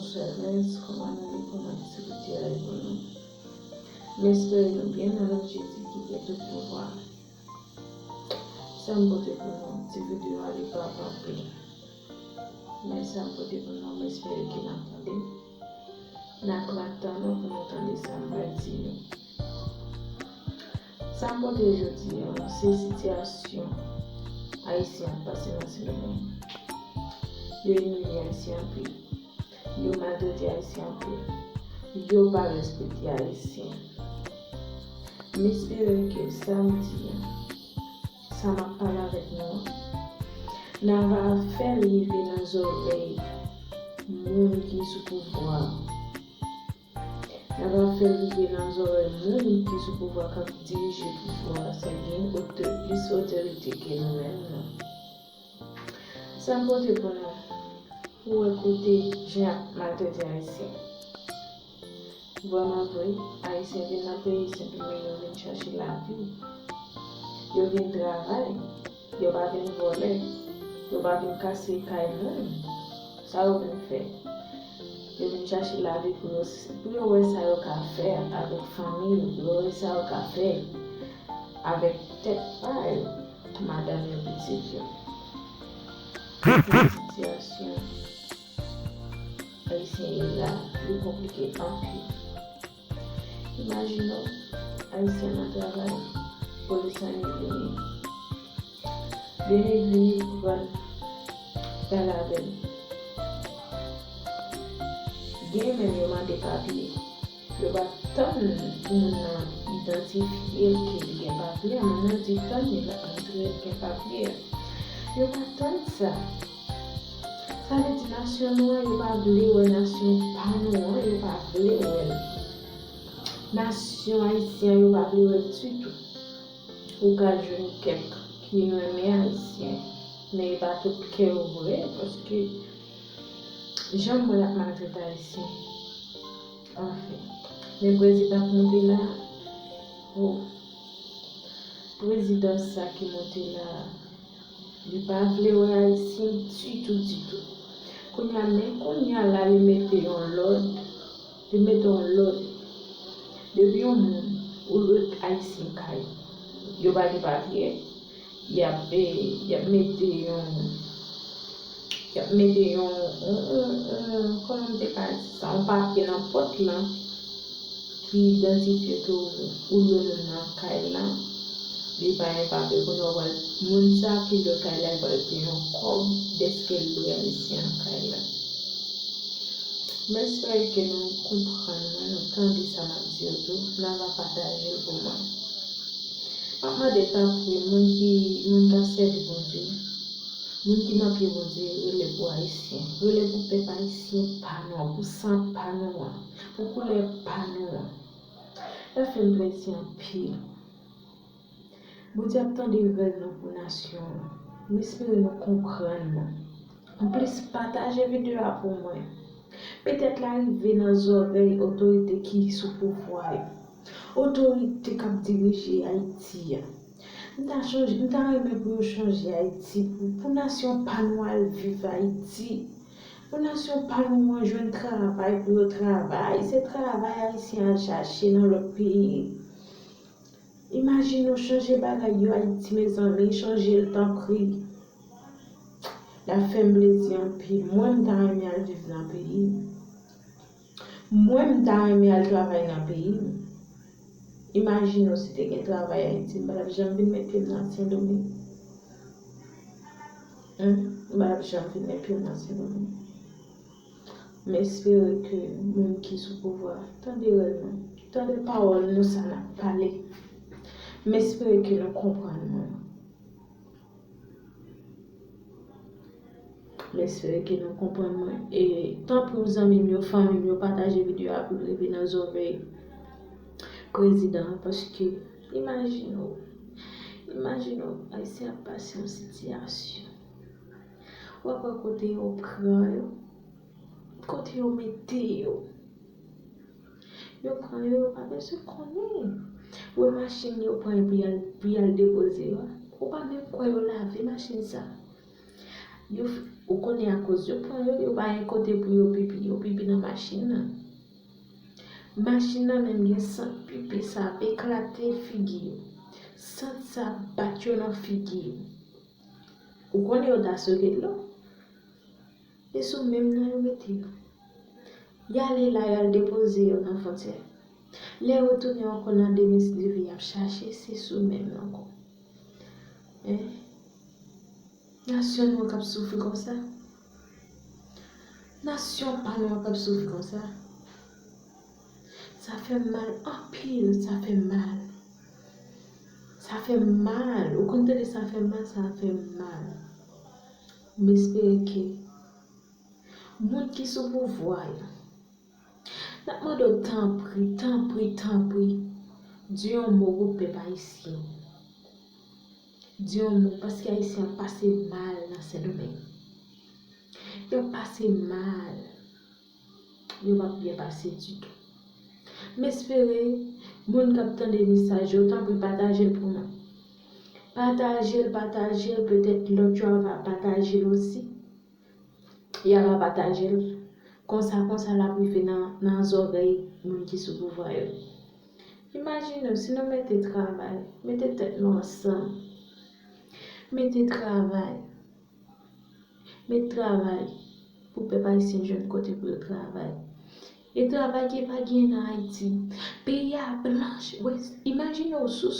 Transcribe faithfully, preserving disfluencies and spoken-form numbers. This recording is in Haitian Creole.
Bonswa guys, kòman nou ye? Kòman aktivite a ye pou nou? M espere nou byen nan non Jezi ki gen tout pouvwa. Sa m pote pou nou, ti videyo a li pa anpil. Men sa m pote pou nou, m espere ke n ap tande. N ap pran tan nou pou nou tande sa m pral di nou. Sa m pote jodi a, se sitiyasyon Ayisyen ap pase nan Sendomeng. Yo imilye Ayisyen anpil. Yo maltrete Ayisyen anpil. Yo pa respekte Ayisyen. M espere ke sa m di a, sa m ap pale avèk nou an, n a va fè l rive nan zòrèy moun ki sou pouvwa a. N a va fè l rive nan zòrèy moun ki sou pouvwa, k ap dirije pouvwa a, sa gen oto-, plis otorite ke nou menm nan. Sa m pote pou nou, pou wè kote jan y ap maltrete Ayisyen. Vrèman vre, Ayisyen vin nan peyi senpleman yo vin chache lavi. Yo vin travay. Yo pa vin vòlè. Yo pa vin kase kay moun. Sa yo vin fè? Yo vin chache lavi pou yo, pou yo wè sa yo ka fè avèk fanmi yo, pou yo wè sa yo ka fè avèk tèt pa yo, madanm yo, pitit yo. Sitiyasyon Ayisyen yo la, li konplike anpil. Imajine w, Ayisyen nan travay, polis la vini. Vini, vini pou pral pale avè l. Gen menm yo mande papye. Yo pa tann pou moun nan idantifye l ke li gen papye a. Moun nan di tann li la antre, l gen papye a. Yo pa tann sa. Sa vle di nasyon nou an, yo pa vle wè nasyon pa nou an, yo pa vle wè l. Nasyon ayisyen an, yo pa vle wè l ditou. Ou ka jwenn kèk ki renmen ayisyen, men e pa tout kè yo vre, paske jan m wè y ap maltrete ayisyen. Anfen, men prezidan k monte la, oh, prezidan sa ki monte la, li pa vle wè ayisyen ditou, ditou. Kounye a, men kounye a la, li mete yon lòd, li mete yon lòd. Depi yon moun, ou lwe ayisyen kay, yo pa gen papye, y ap, eh, y ap mete yon, y ap mete yon, yon, yon, yon, kòman m te ka di sa, yon papye nan pòt lan ki idantifye ke ou, ou lwe moun nan kay lan. Li pa gen papye, kounye a w pral, moun sa ki lwe kay la, li pral peye yon kòb dèske l lwe ayisyen an kay la. M espere ke nou konprann mwen, nou tande sa m ap di yo tou, n a va pataje l pou mwen. M ap mande tanpri moun ki, moun k ap sèvi Bondye, moun ki nan pye Bondye, rele pou Ayisyen, rele pou pèp ayisyen pa nou an, pou san pa nou an, pou koulè pa nou an. Sa fè m plezi anpil. Bondye ap tande rèv nou pou nasyon an. M espere nou konprann mwen. Anplis, pataje videyo a pou mwen. Petèt l a rive nan zòrèy otorite ki sou pouvwa yo. Otorite k ap dirije Ayiti a. M ta chonje, m ta renmen pou yo chanje Ayiti pou, pou nasyon pa nou al viv Ayiti. Pou nasyon pa nou an jwenn travay pou yo travay. Se travay ayisyen al chache nan lòt peyi. Imajine w chanje bagay yo Ayiti, mezanmi, chanje l tanpri. L ap fè m plezi anpil. Mwen, m ta renmen al viv nan peyi m. Mwen, m ta renmen al travay nan peyi m. Imajine w si te gen travay Ayiti, m pa t ap janm vin met pye m nan Sendomeng. Humm, m pa t ap janm vin met pye m nan Sendomeng. M espere ke moun ki sou pouvwa tande rèv nou, tande pawòl nou sa n ap pale. M espere ke nou konprann mwen. M espere ke nou konprann mwen. E tanpri zanmi m yo, fanmi m yo, pataje videyo a pou l rive nan zòrèy prezidan an, paske imajine w, imajine w, Ayisyen ap pase yon sitiyasyon. W ap wè kote yo pran yo, kote yo mete yo. Yo pran yo, yo pa bezwen konnen. Ou wè machin yo pran yo pou y al, pou y al depoze yo a? Ou pa menm kwè yo lave machin sa. Yo, ou konnen akoz yo pran yo, yo pa gen kote pou yo pipi, yo pipi nan machin nan. Machin nan menm gen sant pipi sa ap eklate figi yo. Sant sa ap bat yo nan figi yo. Ou konnen yo ta soke dlo. E sou menm nan yo mete yo. Y ale la, y al depoze yo nan fwontyè. Lè yo tounen ankò nan de mil dizuit, y ap chache, se sou menm nan ankò. Hein? Nasyon nou an k ap soufri konsa. Nasyon pa nou an k ap soufri konsa. Sa fè m mal anpil, sa fè m mal. Sa fè m mal. Ou konn tande sa fè m mal, sa fè m mal. M espere ke moun ki sou pouvwa yo, n ap mande w tanpri, tanpri, tanpri, di yon mo pou pèp ayisyen. Di yon mo, paske ayisyen ap pase mal nan Sendomeng. Y ap pase mal. Yo p ap byen pase ditou. M espere moun k ap tande mesaj yo, tanpri pataje l pou mwen. Pataje l, pataje l, petèt lòt yo va pataje l osi. Y a va pataje l. Konsa, konsa l ap rive nan, nan zòrèy moun ki sou pouvwa yo. Imajine w, si nou mete travay, mete tèt nou ansanm, mete travay, met travay pou pèp ayisyen jwenn kote pou yo travay. E travay ki pa gen nan Ayiti. Peyi a blanch. Wè, imajine w sou